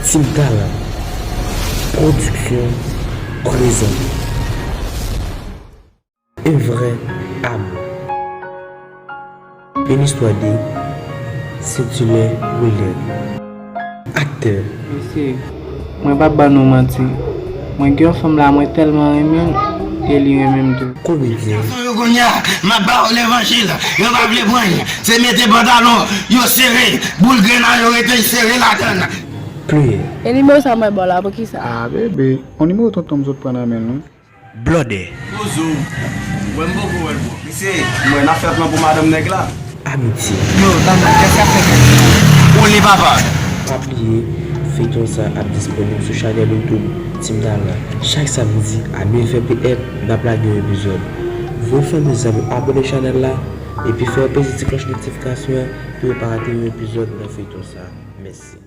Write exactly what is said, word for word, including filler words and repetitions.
Team Talent Production prezante. Un vrai amour. Une histoire de Saint-Hilaire William. Acteur. Mesye, mwen p ap ban nou manti. Mwen gen yon fanm la, mwen tèlman renmen l, e li renmen m tou. Komedyen. Gason yo kounye a, m ap ba yo levanjil, yo pa vle pran l. Se mete pantalon yo sere, boul grenn yo rete sere ladann. Player. E nimewo sa mwen ba w la, poukisa? Ah, bebe, yon nimewo tonton m sot pran nan men l, non. Blòdè. Bozo. Mwen m poko wè l, bro. Mesye, mwen n ap fè plan pou madanm nèg la. Amitye. Yo, tann, kès k ap fè kèk. Ole papa. Pa bliye, feyton sa ap disponib sou chanèl YouTube Team Talent. Chak samdi a nèf è P M, n ap lage yon epizòd. Voye fanmi zanmi w abòne chanèl la, epi fè yo peze ti klòch notifikasyon an pou yo pa rate yon epizòd nan feyton sa. Mèsi.